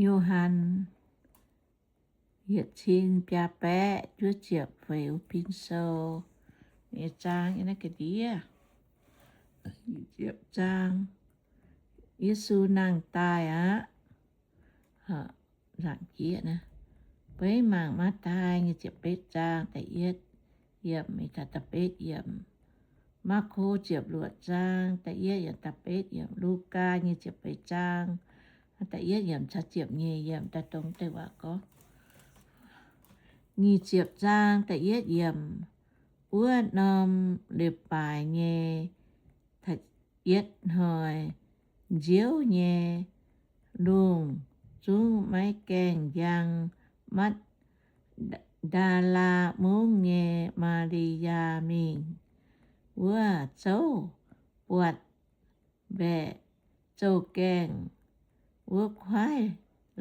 Yo^han yietc cin biaa baeqv juov ziepc feix wuov pin sou nyei zaang yiem naaiv ga'ndiev. Zaang, Yesu nangh daaih aqv. Beiv mangc Matv^tai nyei ziepc betv zaang da'yietv yiemc, da'betv yiemc. Maako ziepc luoqc zaang da'yietv yiemc, da'betv yiemc. Lugaa nyei ziepc feix zaang da'yietv yiemc caux ziepc nyeic yiemc daaih dongh deix waac gorngv. Nyic ziepc zaang da'yietv yiemc. Wuov norm leiz-baaix nyei da'yietv hnoi, nziouv nyei lungh zungv maiv gaengh njang, Matv^ndaa^laa Mungv nyei Maa^li^yaa mingh wuov zouv buatc mbaeqc zouv-gaengh wuov kuaaiv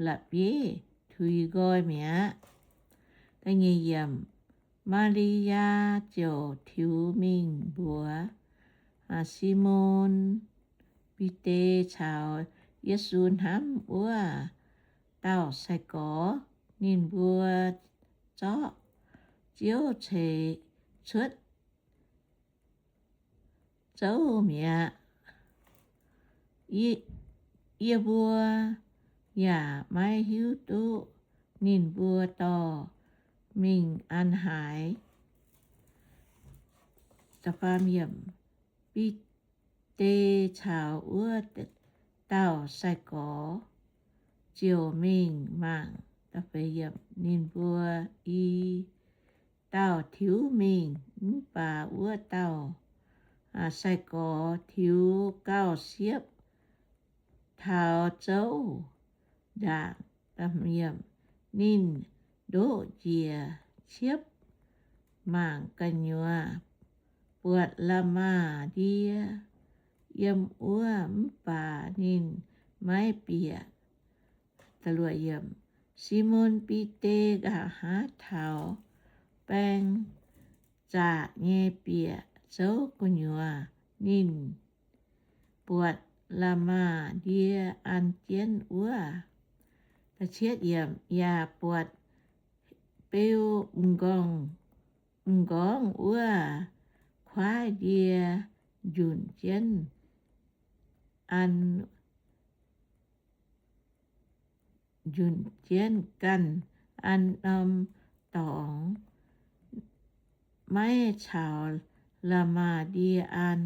la'bieiv tuix nqoi mi'aqv. Maa^li^yaa ziouc tiux mingh mbuox Simon Bide caux Yesu hnamv wuov dauh sai-gorx. Ninh mbuo zorqv Ziouv ceix cuotv zouv mi'aqv. Yie mbuo yaac maiv hiuv duqv ninh mbuo dorh mingh an haaix. Bide caux wuov dauh sai-gorx ziouc mingh mangc. Ninh mbuo i dauh tiux mingh, mv baac wuov dauh sai-gorx tiux gauh siepv taux zouv ndaangc. Ninh ndoqv njiec ciepv mangc gu'nyuoz buatc la'maah ndie yiem wuov, mv baac ninh maiv bieqc. Simon Bide nqa'haav taux baeng zaqc nyei bieqc zouv gu'nyuoz, ninh buatc la'maah ndie an jienv wuov. Yaac buatc beu m'nqorngv wuov kuaaiv ndie njunc jienv an, njunc jienv ganh an norm dorngx, maiv caux la'maah ndie an.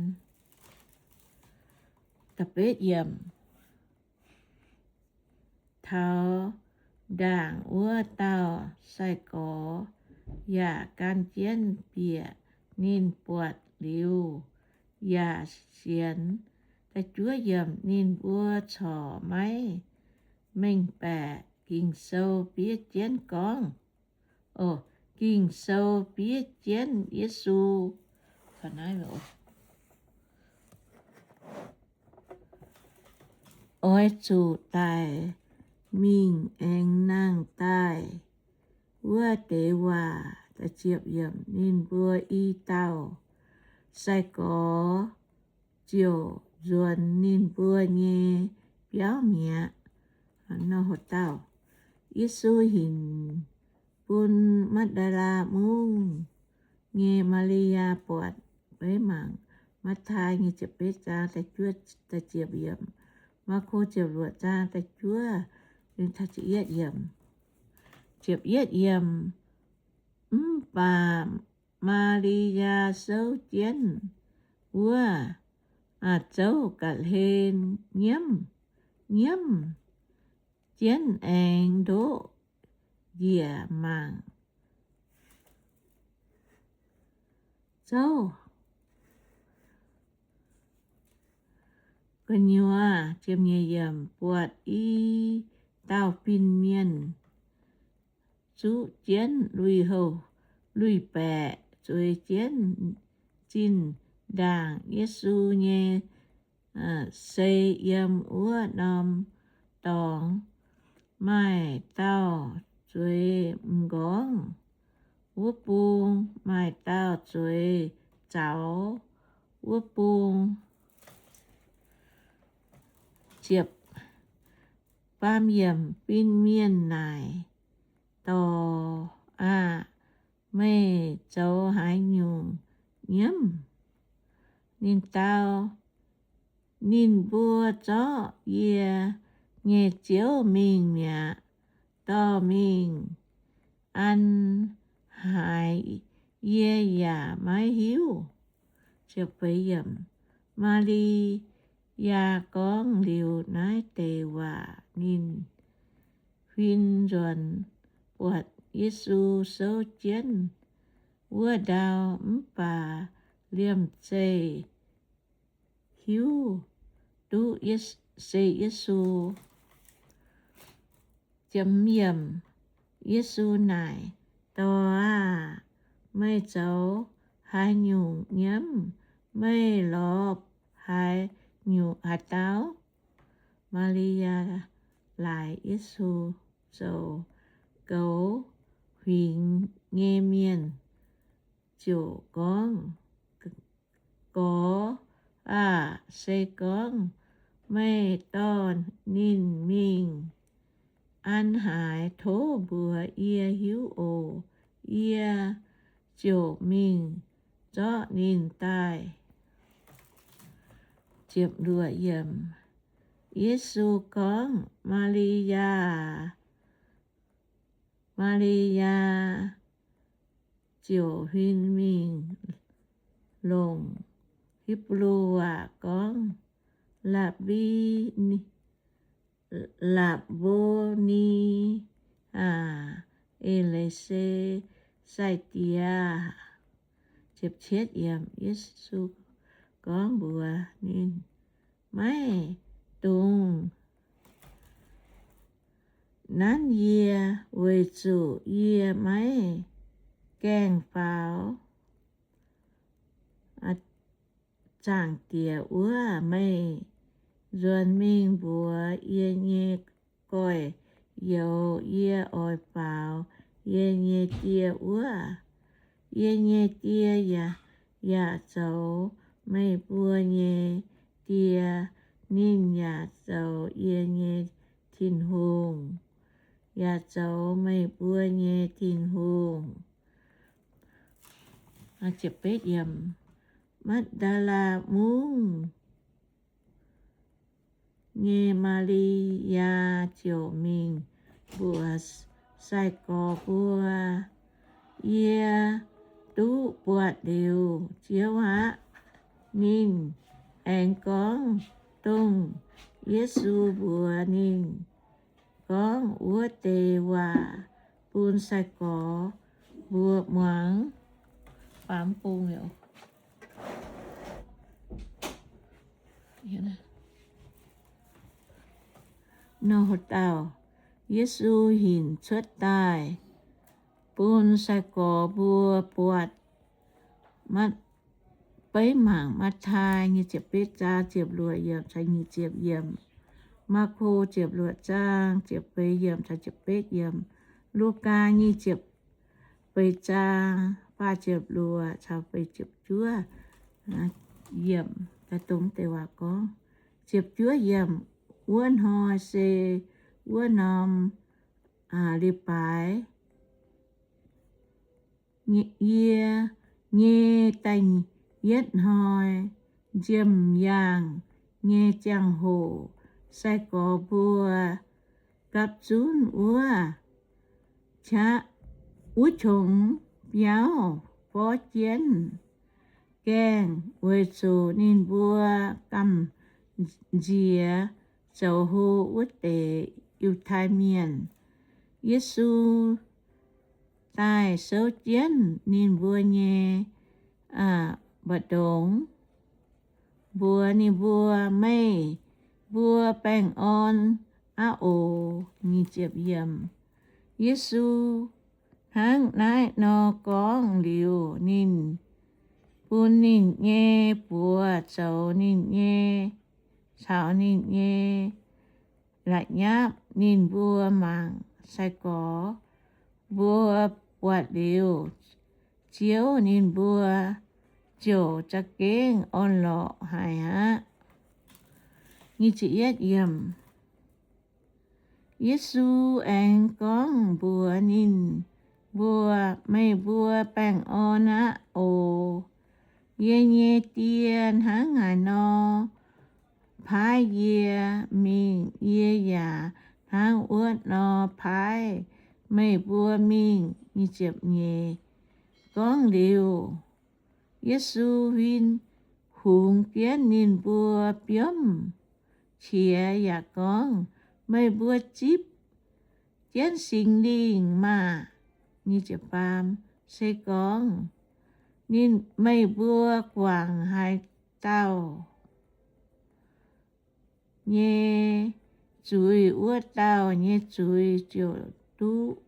Taux ndaangc wuov dauh sai-gorx yaac gan jienv bieqc. Ninh buatc liuz yaac sienx. Ninh mbuo corc maiv mengh baeqc Ging-Sou fiev jienv gorngv, Ging-Sou fiev jienv Yesu oix zuqc daic mingh aengx nangh daaih wuov deix waac. Ninh mbuo i dauh sai-gorx ziouc nzuonx ninh mbuo nyei biauv mi'aqv. Yesu hinc bun Matv^ndaa^laa Mungv nyei Maa^li^yaa buatc. Mangc Matv^tai nyei ziepc betv zaang da'juov, da'ziepc yiemc, Maako ziepc luoqc zaang da'juov, ziepc yietv yiemc. Mv baac Maa^li^yaa souv jienv wuov zouv ga'hlen nyiemv, nyiemv jienv aengx ndoqv njiec mangc zouv gu'nyuoz. Buatc i dauh fin-mienh zuqv jienv lui-houx lui-baeqc zueiz jienv zinh ndaangc Yesu nyei sei yiem wuov norm dorngx. Maaih dauh zueiz m'nqorngv wuov bung, maaih dauh zueiz zaux wuov bung. Baamh yiemc fin-mienh naaic, Dorc aah! Meih zoux haaix nyungc nyiemv? Ninh dau, Ninh mbuo zorqv yie nyei Ziouv mingh mi'aqv. Dorh mingh an haaix yie yaac maiv hiuv. Maa^li^yaa gorngv liuz naaiv deix waac, ninh huin nzuonx buatc Yesu souv jienv wuov ndau, mv baac liemh zeih hiuv duqv se Yesu. Yesu naaic, Dorc aah! Meih zoux haaix nyungc nyiemv? Meih lorz haaix nyungc, haaix dauh? Maa^li^yaa laaic Yesu, Zoux goux huingx nyei mienh ziouc gorngv, Gorx aah! Se gorngv meih dorh ninh mingh an haaix, tov mbuox yie hiuv oc. Yie ziouc mingh zorqv ninh daaih. Yesu gorngv, Maa^li^yaa aah! Maa^li^yaa ziouc huin mingh longc Hipv^lu waac gorngv, Laa^mbo^ni aah! Eix leiz se, Sai-Diex aah! Yesu gorngv mbuox ninh, Maiv dungx nanv yie, weic zuqc yie maiv gaengh faaux Zaangc Diex wuov. Meih nzuonx mingh mbuox yie nyei gorx-youz, Yie oix faaux yie nyei Die wuov. Yie nyei Die yaac zoux meih mbuo nyei Die. Ninh yaac zoux yie nyei Tin-Hungh, yaac zoux meih mbuo nyei Tin-Hungh. Maa^ndaa^laa Mungv nyei Maa^li^yaa ziouc mingh mbuox sai-gorx mbuo, Yie duqv buatc liuz Ziouv aqv. Ninh aengx gorngv dongh Yesu mbuox ninh gorngv wuov deix waac bun sai-gorx mbuo muangx. Yesu hinc cuotv daaih bun sai-gorx mbuo buatc. Beiv mangc Matv^taai nyei ziepc betv zaang ziepc luoqc yiemc caux nyic ziepc yiemc, Maako ziepc luoqc zaang ziepc feix yiemc caux ziepc betv yiemc, Lugaa nyic ziepc feix zaang faah ziepc luoqc caux feix ziepc juov yiemc. Daaih dongh deix waac gorngv, ziepc juov yiemc, Wuov hnoi se wuov norm leiz-baaix yie nyei da'yietv hnoi nziemh yaangh nyei ziangh hoc, sai-gorx mbuo gapv zunv wuov, wuov qongx biauv forv jienv gaengh, weic zuqc ninh mbuo gamh nziex zoux hlo wuov deix Yiutai Mienh. Yesu daaih souv jienv ninh mbuo nyei mbu'ndongx, mbuox ninh mbuo, Meih mbuo baengh orn aqv oc. Yesu hnangv naaiv nor gorngv liuz, ninh bun ninh nyei buoz zoux ninh nyei, caux ninh nyei la'nyapv. Ninh mbuo mangc sai-gorx mbuo buatc liuz Ziouv, ninh mbuo ziouc za'gengh orn-lorqc haic aqv. Yesu aengx gorngv mbuox ninh mbuo, Meih mbuo baengh orn aqv oc. Yie nyei Die hnangv naaiv nor paaiv yie mingh, yie yaac hnangv wuov nor paaiv meih mbuo mingh. Gorngv liuz, Yesu huin hungx jienv ninh mbuo biomv qiex yaac gorngv, Meih mbuo zipv jienv Singx Lingh maah! Se gorngv meih mbuo guangc haaix dauh nyei zuiz, wuov dauh nyei zuiz ziouc duqv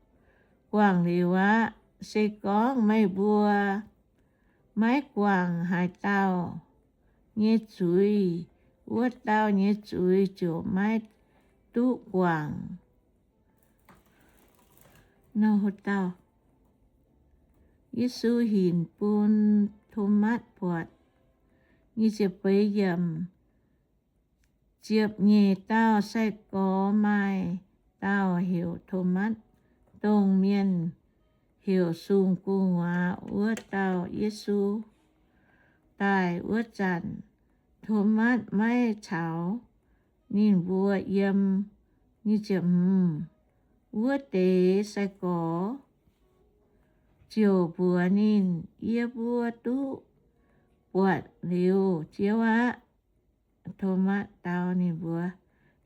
guangc liuz aqv. Se gorngv meih mbuo maiv guangc haaix dauh nyei zuiz, wuov dauh nyei zuiz ziouc maiv duqv guangc. Yesu hinc bun Tomatv buatc. Ziepc nyeic dauh sai-gorx maaih dauh heuc Tomatv, dongh mienh heuc Sung-Gu'nguaaz wuov dauh. Yesu daaih wuov zanc, Tomatv maiv caux ninh mbuo yiem. Wuov deix sai-gorx ziouc mbuox ninh, Yie mbuo duqv buatc liuz Ziouv aqv. Tomatv dau ninh mbuo,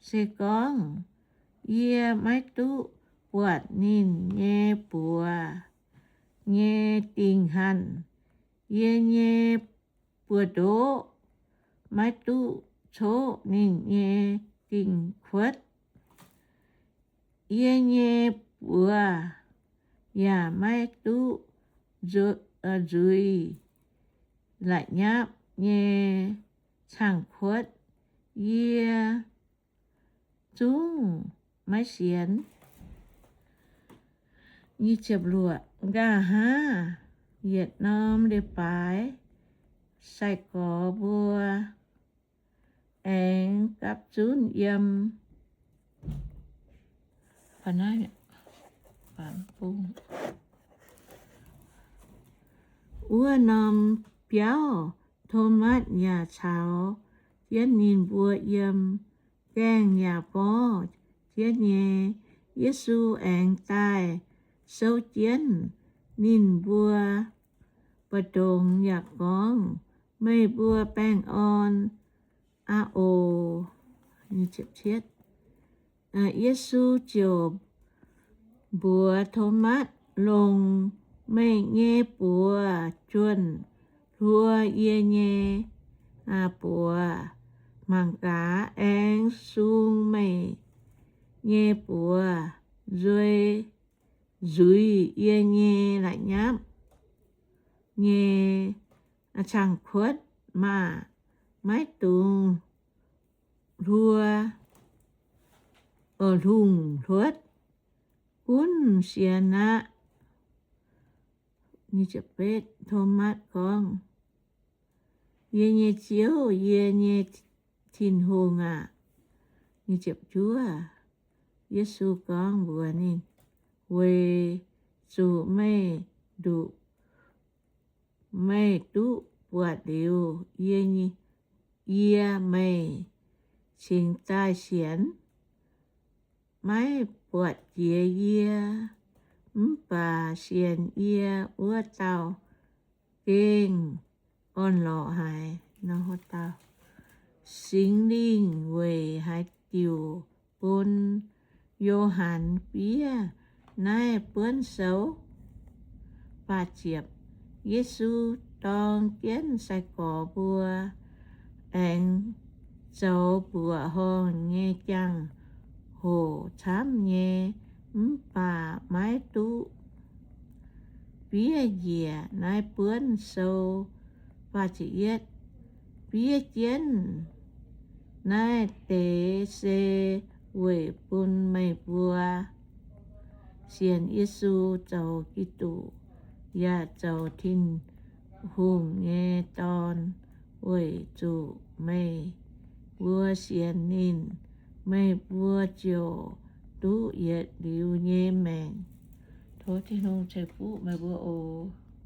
Se gorngv yie maiv duqv buatc ninh nyei buoz nyei dingh hanh, yie nyei buoz-ndoqv maiv duqv coqv ninh nyei dingh kuotv, yie nyei buoz yaac maiv duqv nzuiz la'nyapv nyei cang-kuotv, yie zungv maiv sienx. Nqa'haav yietc norm leiz-baaix sai-gorx mbuo aengx gapv zunv yiem. Wuov norm biauv, Tomatv yaac caux jienv ninh mbuo yiem. Gaengh yaac borv jienv nyei. Yesu aengx daaih souv jienv ninh mbuo mbu'ndongx yaac gorngv, Meih mbuo baengh orn aqv oc. Yesu ziouc mbuox Tomatv, Longc meih nyei buoz juonh hluo yie nyei buoz mangc gaax, aengx sung meih nyei buoz nzuiz, nzuiz yie nyei la'nyapv nyei cang-kuotv maah! Maiv dungx hluo, hlungx hluotv, gunv sienx aqv. Tomatv gorngv, Yie nyei Ziouv, yie nyei Tin-Hungh aah! Yesu gorngv mbuox ninh, Weic zuqc meih nduqc, meih duqv buatc liuz yie, yie meih cingx daaih sienx. Maiv buatc jiex yie mv baac sienx yie wuov dauh gengh orn-lorqc haic. Singx Lingh weic haaix diuc bun Yo^han fiev naaiv buonv sou? Yesu dorng jienv sai-gorx mbuo aengx zoux mbuoqc horngh nyei jangx-hoc camv nyei, mv baac maiv duqv fiev njiec naaiv buonv sou. Fiev jienv naaiv deix se weic bun meih mbuo sienx Yesu zoux Giduc, yaac zoux Tin-Hungh nyei Dorn. Weic zuqc meih mbuo sienx ninh, meih mbuo ziouc duqv yietc liuz nyei maengc. Tov Tin-Hungh ceix fuqv meih mbuo oc.